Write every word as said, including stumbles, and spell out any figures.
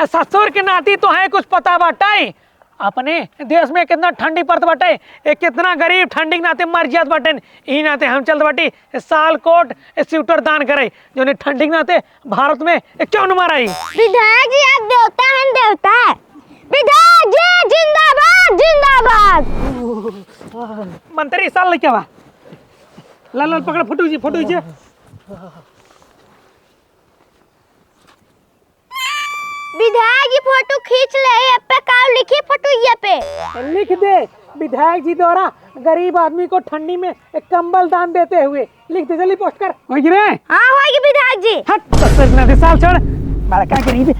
ससुर के नाती तोहे कुछ पता बाटे? अपने देश में कितना ठंडी पड़त बाटे, ए कितना गरीब ठंडी के नाते मर जात बाटे। ई नाते हम चलत बाटी सालकोट ए स्वेटर दान करे, जोने ठंडी के नाते भारत में ए क्यों न मराई। विधायक जी, आप देवता हैं, देवता। विधायक जी जिंदाबाद, जिंदाबाद। मंत्री साल लेके बा। लाल लाल पकड़, फोटो खींचे, फोटो खींचे। विधायक जी फोटो खींच ले, ये पे का लिखी फोटो ये पे? लिख दे, विधायक जी द्वारा गरीब आदमी को ठंडी में एक कंबल दान देते हुए। लिख दे, जल्दी पोस्ट कर। होई रे? हाँ, होई विधायक जी। हट, ससुर ना दे साल छोड़। बड़का गरीब।